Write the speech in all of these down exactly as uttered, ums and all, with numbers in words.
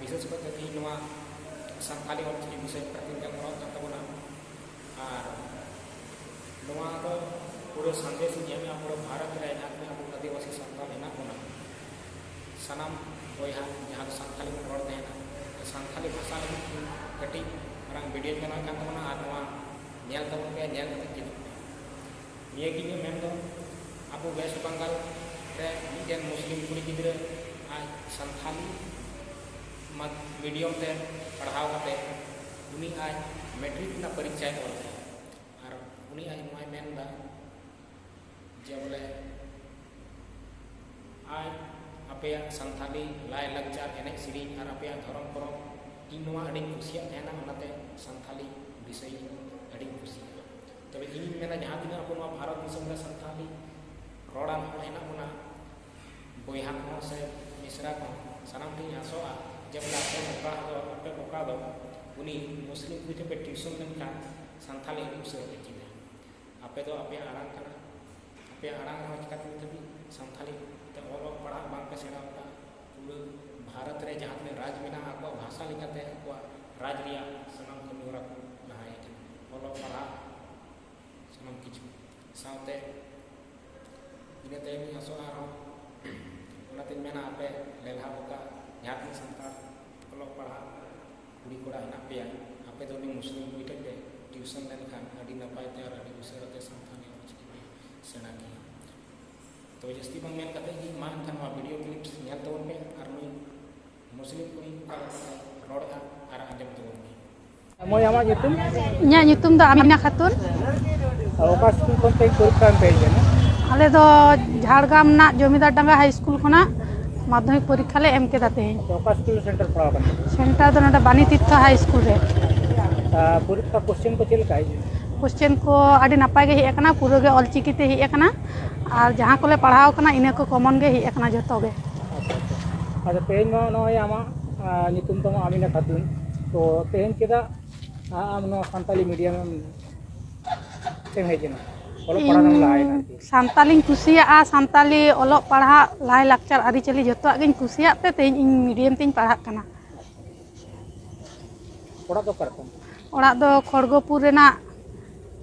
ᱵᱤᱥᱮᱥ ᱠᱟᱛᱮ ᱛᱮᱦᱮᱧ ᱱᱚᱣᱟ ᱥᱟᱱᱛᱟᱲᱤ ᱚᱞᱪᱤᱠᱤ ᱵᱤᱥᱚᱭ ᱛᱮ ᱠᱟᱛᱷᱟᱧ ᱜᱟᱞᱢᱟᱨᱟᱣ ᱠᱟᱱ ᱛᱟᱵᱚᱱᱟ᱾ ᱟᱨ ᱱᱚᱣᱟ ᱫᱚ ᱯᱩᱨᱟᱹ ᱥᱟᱸᱫᱮᱥ ᱤᱧ ᱮᱢᱮᱜᱼᱟ ᱯᱩᱨᱟᱹ ᱵᱷᱟᱨᱚᱛ ᱨᱮ ᱡᱟᱦᱟᱸ ᱛᱤᱱᱟᱹᱜ ᱟᱵᱚ ᱟᱹᱫᱤᱵᱟᱹᱥᱤ ᱥᱟᱱᱛᱟᱲ ᱦᱮᱱᱟᱜ ᱵᱚᱱᱟ, ᱥᱟᱱᱟᱢ ᱵᱚᱭᱦᱟ ᱡᱟᱦᱟᱸ ᱫᱚ ᱥᱟᱱᱛᱟᱲᱤ ᱵᱚᱱ ᱨᱚᱲ ᱛᱟᱦᱮᱱᱟ, ᱥᱟᱱᱛᱟᱲᱤ ᱵᱷᱟᱥᱟ ᱞᱟᱹᱜᱤᱫ ᱤᱧ ᱠᱟᱹᱴᱤᱡ ᱢᱟᱨᱟᱝ ᱵᱷᱤᱰᱤᱭᱳᱧ ᱵᱮᱱᱟᱣᱮᱫ ᱠᱟᱱ ᱛᱟᱵᱚᱱᱟ᱾ ᱟᱨ ᱱᱚᱣᱟ ᱧᱮᱞ ᱛᱟᱵᱚᱱ ᱯᱮ, ᱧᱮᱞ ᱠᱟᱛᱮ ᱪᱮᱫᱚᱜ ᱯᱮ᱾ ᱱᱤᱭᱟᱹ ᱜᱮ ᱤᱧᱟᱹᱜ ᱢᱮᱱ ᱫᱚ, ᱟᱵᱚ ᱣᱮᱥᱴ ᱵᱟᱝᱜᱟᱞ ᱨᱮ ᱢᱤᱫᱴᱮᱱ ᱢᱩᱥᱞᱤᱢ ᱠᱩᱲᱤ ᱜᱤᱫᱽᱨᱟᱹ ᱟᱡ ᱥᱟᱱᱛᱷᱟᱞᱤ ᱢᱟᱫ-, ᱢᱤᱰᱤᱭᱟᱢ ᱛᱮ ᱯᱟᱲᱦᱟᱣ ᱠᱟᱛᱮ ᱩᱱᱤ ᱟᱡ ᱢᱮᱴᱨᱤᱠ ᱨᱮᱱᱟᱜ ᱯᱚᱨᱤᱠᱠᱷᱟᱭ ᱚᱞ ᱠᱮᱫᱟ᱾ ᱟᱨ ᱩᱱᱤ ᱟᱡ ᱱᱚᱣᱟᱭ ᱢᱮᱱ ᱮᱫᱟ ᱡᱮ ᱵᱚᱞᱮ ᱟᱡ ᱟᱯᱮᱭᱟᱜ ᱥᱟᱱᱛᱷᱟᱞᱤ ᱞᱟᱭᱼᱞᱟᱠᱪᱟᱨ, ᱮᱱᱮᱡ ᱥᱮᱨᱮᱧ ᱟᱨ ᱟᱯᱮᱭᱟᱜ ᱫᱷᱚᱨᱚᱢ ᱯᱚᱨᱚᱵᱽ, ᱤᱧ ᱱᱚᱣᱟ ᱟᱹᱰᱤᱧ ᱠᱩᱥᱤᱭᱟᱜ ᱛᱟᱦᱮᱱᱟ, ᱚᱱᱟᱛᱮ ᱥᱟᱱᱛᱷᱟᱞᱤ ᱵᱤᱥᱚᱭ ᱤᱧ ᱟᱹᱰᱤᱧ ᱠᱩᱥᱤᱭᱟᱜᱼᱟ᱾ ᱛᱚᱵᱮ ᱤᱧᱤᱧ ᱢᱮᱱᱟ, ᱡᱟᱦᱟᱸ ᱛᱤᱱᱟᱹᱜ ᱟᱵᱚ ᱱᱚᱣᱟ ᱵᱷᱟᱨᱚᱛ ᱫᱤᱥᱚᱢ ᱨᱮ ᱥᱟᱱᱛᱷᱟᱞᱤ ᱨᱚᱲᱟᱱ ᱦᱚᱲ ᱦᱮᱱᱟᱜ ᱵᱚᱱᱟ, ᱵᱚᱭᱦᱟ ᱠᱚᱦᱚᱸ ᱥᱮ ᱢᱤᱥᱨᱟ ᱠᱚᱦᱚᱸ, ᱥᱟᱱᱟᱢ ᱴᱷᱮᱱ ᱤᱧ ᱟᱥᱚᱜᱼᱟ ᱡᱮ ᱵᱚᱞᱮ ᱟᱯᱮ ᱵᱚᱠᱟ ᱫᱚ, ᱟᱯᱮ ᱵᱚᱠᱟ ᱫᱚ ᱩᱱᱤ ᱢᱩᱥᱞᱤᱢ ᱠᱩᱲᱤ ᱴᱷᱮᱱ ᱯᱮ ᱴᱤᱭᱩᱥᱚᱱ ᱞᱮᱱᱠᱷᱟᱱ ᱥᱟᱱᱛᱷᱟᱞᱤ ᱟᱹᱰᱤ ᱩᱥᱟᱹᱨᱟ ᱯᱮ ᱪᱮᱫᱟ᱾ ᱟᱯᱮ ᱫᱚ ᱟᱯᱮᱭᱟᱜ ᱟᱲᱟᱝ ᱠᱟᱱᱟ, ᱟᱯᱮᱭᱟᱜ ᱟᱲᱟᱝ ᱨᱮᱦᱚᱸ ᱪᱤᱠᱟᱹᱛᱮ ᱱᱤᱛ ᱦᱟᱹᱵᱤᱡ ᱥᱟᱱᱛᱷᱟᱞᱤ ᱛᱮ ᱚᱞᱚᱜ ᱯᱟᱲᱦᱟᱜ ᱵᱟᱝ ᱯᱮ ᱥᱮᱬᱟ ᱟᱠᱟᱫᱼᱟ? ᱯᱩᱨᱟᱹ ᱵᱷᱟᱨᱚᱛ ᱨᱮ ᱡᱟᱦᱟᱸ ᱛᱤᱱᱟᱹᱜ ᱨᱟᱡᱽ ᱢᱮᱱᱟᱜᱼᱟ, ᱟᱠᱚᱣᱟᱜ ᱵᱷᱟᱥᱟ ᱞᱮᱠᱟᱛᱮ ᱟᱠᱚᱣᱟᱜ ᱨᱟᱡᱽ ᱨᱮᱭᱟᱜ ᱥᱟᱱᱟᱢ ᱠᱟᱹᱢᱤ ᱦᱚᱨᱟ ᱠᱚ ᱞᱟᱦᱟᱭᱮᱫ ᱠᱟᱱᱟ᱾ ᱚᱞᱚᱜ ᱯᱟᱲᱦᱟᱜ ᱥᱟᱱᱟᱢ ᱠᱤᱪᱷᱩ ᱥᱟᱶᱛᱮ ᱤᱱᱟᱹ ᱛᱟᱭᱚᱢ ᱤᱧ ᱟᱥᱚᱜᱼᱟ ᱟᱨᱦᱚᱸ, ᱚᱱᱟᱛᱤᱧ ᱢᱮᱱᱟ, ᱟᱯᱮ ᱞᱮᱞᱦᱟ ᱵᱚᱠᱟ ᱡᱟᱦᱟᱸ ᱛᱤᱱᱟᱹᱜ ᱥᱟᱱᱛᱟᱲ ᱚᱞᱚᱜ ᱯᱟᱲᱦᱟᱜ ᱠᱩᱲᱤ ᱠᱚᱲᱟ ᱦᱮᱱᱟᱜ ᱯᱮᱭᱟ, ᱟᱯᱮ ᱫᱚ ᱩᱱᱤ ᱢᱩᱥᱞᱤᱢ ᱠᱩᱲᱤ ᱴᱷᱮᱱ ᱯᱮ ᱴᱤᱭᱩᱥᱚᱱ ᱞᱮᱱᱠᱷᱟᱱ ᱟᱹᱰᱤ ᱱᱟᱯᱟᱭ ᱛᱮ ᱟᱨ ᱟᱹᱰᱤ ᱩᱥᱟᱹᱨᱟ ᱛᱮ ᱥᱟᱱᱛᱟᱲᱤ ᱚᱞᱪᱤᱠᱤ ᱯᱮ ᱥᱮᱬᱟ ᱠᱮᱭᱟ᱾ ᱛᱚ ᱡᱟᱹᱥᱛᱤ ᱵᱟᱝ ᱢᱮᱱ ᱠᱟᱛᱮ ᱜᱮ, ᱢᱟ ᱮᱱᱠᱷᱟᱱ ᱱᱚᱣᱟ ᱵᱷᱤᱰᱤᱭᱳ ᱠᱞᱤᱯᱥ ᱧᱮᱞ ᱛᱟᱵᱚᱱ ᱯᱮ ᱟᱨ ᱱᱩᱭ ᱢᱩᱥᱞᱤᱢ ᱠᱩᱲᱤ ᱚᱠᱟ ᱞᱮᱠᱟᱛᱮ ᱨᱚᱲᱮᱫᱼᱟ ᱟᱨ ᱟᱸᱡᱚᱢ ᱛᱟᱵᱚᱱ ᱯᱮ᱾ ᱢᱟᱹᱭ, ᱟᱢᱟᱜ ᱧᱩᱛᱩᱢ? ᱤᱧᱟᱹᱜ ᱧᱩᱛᱩᱢ ᱫᱚ ᱟᱢᱤᱱᱟ ᱠᱷᱟᱛᱩᱱ᱾ ᱚᱠᱟ ᱥᱠᱩᱞ ᱠᱷᱚᱱ ᱛᱮᱦᱮᱧ ᱯᱚᱨᱤᱠᱠᱷᱟ ᱮᱢ ᱯᱮ ᱦᱮᱡ ᱮᱱᱟ? ᱟᱞᱮ ᱫᱚ ᱡᱷᱟᱲᱜᱨᱟᱢ ᱨᱮᱱᱟᱜ ᱡᱚᱢᱤᱫᱟᱨ ᱰᱟᱸᱜᱟ ᱦᱟᱭ ᱥᱠᱩᱞ ᱠᱷᱚᱱᱟᱜ ᱢᱟᱫᱽᱫᱷᱚᱢᱤᱠ ᱯᱚᱨᱤᱠᱠᱷᱟ ᱞᱮ ᱮᱢ ᱠᱮᱫᱟ ᱛᱮᱦᱮᱧ᱾ ᱚᱠᱟ ᱥᱠᱩᱞ ᱨᱮ ᱥᱮᱱᱴᱟᱨ ᱯᱟᱲᱟᱣ ᱠᱟᱱᱟ? ᱥᱮᱱᱴᱟᱨ ᱫᱚ ᱱᱚᱰᱮ ᱵᱟᱱᱤ ᱛᱤᱨᱛᱷᱚ ᱦᱟᱭ ᱥᱠᱩᱞ ᱨᱮ᱾ ᱟᱨ ᱯᱚᱨᱤᱠᱠᱷᱟ ᱠᱚᱥᱪᱮᱱ ᱠᱚ ᱪᱮᱫ ᱞᱮᱠᱟ ᱦᱮᱡ ᱮᱱᱟ? ᱠᱚᱥᱪᱮᱱ ᱠᱚ ᱟᱹᱰᱤ ᱱᱟᱯᱟᱭ ᱜᱮ ᱦᱮᱡ ᱟᱠᱟᱱᱟ, ᱯᱩᱨᱟᱹ ᱜᱮ ᱚᱞᱪᱤᱠᱤ ᱛᱮ ᱦᱮᱡ ᱟᱠᱟᱱᱟ᱾ ᱟᱨ ᱡᱟᱦᱟᱸ ᱠᱚᱞᱮ ᱯᱟᱲᱦᱟᱣ ᱠᱟᱱᱟ, ᱤᱱᱟᱹ ᱠᱚ ᱠᱚᱢᱚᱱ ᱜᱮ ᱦᱮᱡ ᱟᱠᱟᱱᱟ ᱡᱚᱛᱚ ᱜᱮ᱾ ᱟᱪᱪᱷᱟ, ᱟᱪᱪᱷᱟ᱾ ᱟᱪᱪᱷᱟ, ᱛᱮᱦᱮᱧ ᱢᱟ ᱱᱚᱜᱼᱚᱭ ᱟᱢᱟᱜ, ᱟᱸ, ᱧᱩᱛᱩᱢ ᱛᱟᱢᱟ ᱟᱢᱤᱱᱟ ᱠᱷᱟᱛᱩᱱ, ᱛᱚ ᱛᱮᱦᱮᱧ ᱪᱮᱫᱟᱜ, ᱟᱸ, ᱟᱢ ᱱᱚᱣᱟ ᱥᱟᱱᱛᱟᱞᱤ ᱢᱤᱰᱤᱭᱟᱢ ᱮᱢ ᱛᱮᱢ ᱦᱮᱡ ᱮᱱᱟ? ᱚᱞᱚᱜ ᱯᱟᱲᱦᱟᱜ ᱮᱢ ᱞᱟᱦᱟᱭᱮᱱᱟ ᱤᱧ ᱟᱨᱠᱤ᱾ ᱥᱟᱱᱛᱟᱞᱤᱧ ᱠᱩᱥᱤᱭᱟᱜᱼᱟ, ᱥᱟᱱᱛᱟᱞᱤ ᱚᱞᱚᱜ ᱯᱟᱲᱦᱟᱜ, ᱞᱟᱭᱼᱞᱟᱠᱪᱟᱨ, ᱟᱹᱨᱤᱪᱟᱹᱞᱤ ᱡᱚᱛᱚᱣᱟᱜ ᱜᱤᱧ ᱠᱩᱥᱤᱭᱟᱜ ᱛᱮ ᱛᱮᱦᱮᱧ ᱤᱧ ᱢᱤᱰᱤᱭᱟᱢ ᱛᱤᱧ ᱯᱟᱲᱦᱟᱜ ᱠᱟᱱᱟ᱾ ᱚᱲᱟᱜ ᱫᱚ ᱚᱠᱟ ᱨᱮ ᱛᱟᱢ? ᱚᱲᱟᱜ ᱫᱚ ᱠᱷᱚᱲᱜᱚᱯᱩᱨ ᱨᱮᱱᱟᱜ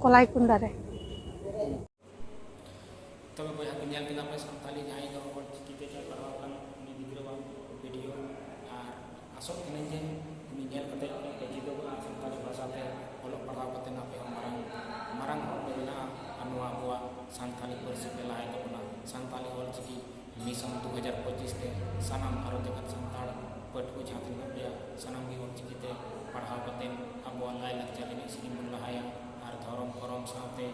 ᱠᱚᱞᱟᱭᱠᱩᱱᱰᱟ ᱨᱮ᱾ ᱛᱚᱵᱮ ᱵᱚᱭᱦᱟ ᱠᱚ, ᱧᱮᱞ ᱠᱮᱫᱟ ᱯᱮ ᱥᱟᱱᱛᱟᱞᱤ ᱡᱟᱦᱟᱸᱭ ᱫᱚ ᱚᱞ ᱪᱤᱠᱤ ᱛᱮ ᱪᱟᱞ ᱯᱟᱲᱦᱟᱣ ᱟᱠᱟᱱ ᱩᱱᱤ ᱜᱤᱫᱽᱨᱟᱹᱣᱟᱜ ᱵᱷᱤᱰᱤᱭᱳ, ᱟᱨ ᱟᱥᱚᱜ ᱠᱟᱹᱱᱟᱹᱧ ᱡᱮ ᱩᱱᱤ ᱧᱮᱞ ᱠᱟᱛᱮ ᱟᱯᱮ ᱯᱮ ᱪᱮᱫᱚᱜᱼᱟ ᱥᱟᱱᱛᱟᱞᱤ ᱵᱷᱟᱥᱟ ᱛᱮ ᱚᱞᱚᱜ ᱯᱟᱲᱦᱟᱣ ᱠᱟᱛᱮ ᱟᱯᱮ ᱦᱚᱸ ᱢᱟᱨᱟᱝ, ᱢᱟᱨᱟᱝ ᱦᱚᱲ ᱯᱮ ᱵᱮᱱᱟᱜᱼᱟ᱾ ᱟᱨ ᱱᱚᱣᱟ ᱟᱵᱚᱣᱟᱜ ᱥᱟᱱᱛᱟᱞᱤ ᱯᱟᱹᱨᱥᱤ ᱯᱮ ᱞᱟᱦᱟᱭ ᱛᱟᱵᱚᱱᱟ᱾ ᱥᱟᱱᱛᱟᱞᱤ ᱚᱞ ᱪᱤᱠᱤ ᱢᱤᱥᱚᱱ ᱫᱩ ᱦᱟᱡᱟᱨ ᱯᱚᱸᱪᱤᱥ ᱛᱮ ᱥᱟᱱᱟᱢ ᱵᱷᱟᱨᱚᱛ ᱡᱟᱠᱟᱛ ᱥᱟᱱᱛᱟᱲ ᱯᱟᱹᱴᱷᱩᱣᱟᱹ ᱡᱟᱦᱟᱸ ᱛᱤᱱᱟᱹᱜ ᱢᱮᱱᱟᱜ ᱯᱮᱭᱟ, ᱥᱟᱱᱟᱢ ᱜᱮ ᱚᱞ ᱪᱤᱠᱤ ᱛᱮ ᱯᱟᱲᱦᱟᱣ ᱠᱟᱛᱮ ᱟᱵᱚᱣᱟᱜ ᱞᱟᱭᱼᱞᱟᱠᱪᱟᱨ ᱮᱱᱮᱡ ᱥᱮᱨᱮᱧ ᱵᱚᱱ ᱞᱟᱦᱟᱭᱟ ᱟᱨ ᱫᱷᱚᱨᱚᱢ ᱠᱚᱨᱚᱢ ᱥᱟᱶᱛᱮ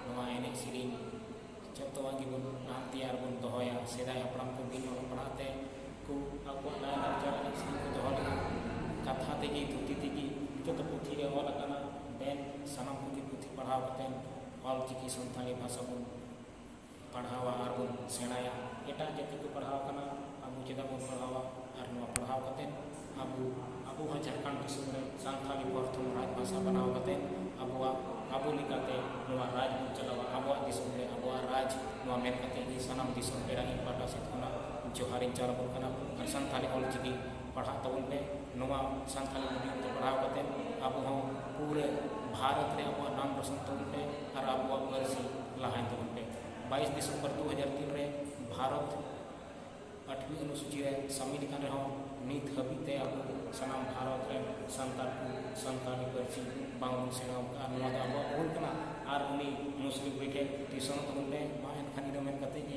ᱱᱚᱣᱟ ᱮᱱᱮᱡ ᱥᱮᱨᱮᱧ ᱡᱚᱛᱚᱣᱟᱜ ᱜᱮᱵᱚᱱ ᱞᱟᱦᱟᱱᱛᱤᱭᱟ ᱟᱨ ᱵᱚᱱ ᱫᱚᱦᱚᱭᱟ᱾ ᱥᱮᱫᱟᱭ ᱦᱟᱯᱲᱟᱢ ᱠᱚ ᱵᱤᱱ ᱚᱞᱚᱜ ᱯᱟᱲᱦᱟᱜ ᱛᱮ ᱠᱚ ᱟᱠᱚᱣᱟᱜ ᱞᱟᱭᱼᱞᱟᱠᱪᱟᱨ ᱮᱱᱮᱡ ᱥᱮᱨᱮᱧ ᱠᱚ ᱫᱚᱦᱚ ᱞᱮᱫᱟ᱾ ᱠᱟᱛᱷᱟ ᱛᱮᱜᱮ, ᱛᱷᱩᱛᱤ ᱛᱮᱜᱮ ᱡᱚᱛᱚ ᱯᱩᱛᱷᱤ ᱨᱮ ᱚᱞ ᱟᱠᱟᱱᱟ᱾ ᱫᱮᱱ ᱥᱟᱱᱟᱢ ᱠᱚᱜᱮ ᱯᱩᱛᱷᱤ ᱯᱟᱲᱦᱟᱣ ᱠᱟᱛᱮ ᱚᱞ ᱪᱤᱠᱤ ᱥᱟᱱᱛᱟᱲᱤ ᱵᱷᱟᱥᱟ ᱵᱚᱱ ᱯᱟᱲᱦᱟᱣᱟ ᱟᱨ ᱵᱚᱱ ᱥᱮᱬᱟᱭᱟ᱾ ᱮᱴᱟᱜ ᱡᱟᱹᱛᱤ ᱠᱚ ᱯᱟᱲᱦᱟᱣ ᱠᱟᱱᱟ, ᱟᱵᱚ ᱪᱮᱫᱟᱜ ᱵᱚᱱ ᱯᱟᱲᱦᱟᱣᱟ? ᱟᱨ ᱱᱚᱣᱟ ᱯᱟᱲᱦᱟᱣ ᱠᱟᱛᱮ ᱟᱵᱚ, ᱟᱵᱚ ᱦᱚᱸ ᱡᱷᱟᱲᱠᱷᱚᱸᱰ ᱫᱤᱥᱚᱢ ᱨᱮ ᱥᱟᱱᱛᱟᱲᱤ ᱯᱨᱚᱛᱷᱚᱢ ᱨᱟᱡᱽ ᱵᱷᱟᱥᱟ ᱵᱮᱱᱟᱣ ᱠᱟᱛᱮ ᱟᱵᱚᱣᱟᱜ, ᱟᱵᱚ ᱞᱮᱠᱟᱛᱮ ᱱᱚᱣᱟ ᱨᱟᱡᱽ ᱵᱚᱱ ᱪᱟᱞᱟᱣᱟ, ᱟᱵᱚᱣᱟᱜ ᱫᱤᱥᱚᱢ ᱨᱮ ᱟᱵᱚᱣᱟᱜ ᱨᱟᱡᱽ᱾ ᱱᱚᱣᱟ ᱢᱮᱱ ᱠᱟᱛᱮ ᱜᱮ ᱥᱟᱱᱟᱢ ᱫᱤᱥᱚᱢ ᱯᱮᱲᱟ ᱤᱧ ᱯᱟᱦᱴᱟ ᱥᱮᱫ ᱠᱷᱚᱱᱟᱜ ᱡᱚᱦᱟᱨᱤᱧ ᱪᱟᱞ ᱟᱵᱚᱱ ᱠᱟᱱᱟ᱾ ᱟᱨ ᱥᱟᱱᱛᱟᱲᱤ ᱚᱞ ᱪᱤᱠᱤ ᱯᱟᱲᱦᱟᱜ ᱛᱟᱵᱚᱱ ᱯᱮ᱾ ᱱᱚᱣᱟ ᱥᱟᱱᱛᱟᱲᱤ ᱢᱤᱰᱤᱭᱟᱢ ᱛᱮ ᱯᱟᱲᱦᱟᱣ ᱠᱟᱛᱮ ᱟᱵᱚ ᱦᱚᱸ ᱯᱩᱨᱟᱹ ᱵᱷᱟᱨᱚᱛ ᱨᱮ ᱟᱵᱚᱣᱟᱜ ᱱᱟᱢ ᱨᱳᱥᱚᱱ ᱛᱟᱵᱚᱱ ᱯᱮ ᱟᱨ ᱟᱵᱚᱣᱟᱜ ᱯᱟᱹᱨᱥᱤ ᱞᱟᱦᱟᱭᱮᱱ ᱛᱟᱵᱚᱱ ᱯᱮ᱾ ᱵᱟᱭᱤᱥ ᱫᱤᱥᱚᱢᱵᱚᱨ ᱫᱩ ᱦᱟᱡᱟᱨ ᱛᱤᱱ ᱨᱮ ᱵᱷᱟᱨᱚᱛ ᱟᱴᱷᱣᱤ ᱚᱱᱩᱥᱩᱪᱤ ᱨᱮ ᱥᱟᱢᱤᱞ ᱟᱠᱟᱱ ᱨᱮᱦᱚᱸ, ᱱᱤᱛ ᱦᱟᱹᱵᱤᱡ ᱛᱮ ᱟᱵᱚ ᱥᱟᱱᱟᱢ ᱵᱷᱟᱨᱚᱛ ᱨᱮᱱ ᱥᱟᱱᱛᱟᱲ ᱠᱚ ᱥᱟᱱᱛᱟᱲᱤ ᱯᱟᱹᱨᱥᱤ ᱵᱟᱝᱵᱚᱱ ᱥᱮᱬᱟ ᱟᱠᱟᱫᱼᱟ᱾ ᱱᱚᱣᱟ ᱫᱚ ᱟᱵᱚᱣᱟᱜ ᱵᱷᱩᱞ ᱠᱟᱱᱟ᱾ ᱟᱨ ᱩᱱᱤ ᱢᱩᱥᱞᱤᱢ ᱜᱩᱨᱤᱡ ᱴᱷᱮᱱ ᱴᱤᱭᱩᱥᱚᱱᱚᱜ ᱛᱟᱵᱚᱱ ᱯᱮ᱾ ᱢᱟ ᱮᱱᱠᱷᱟᱱ ᱤᱱᱟᱹ ᱢᱮᱱ ᱠᱟᱛᱮ ᱜᱮ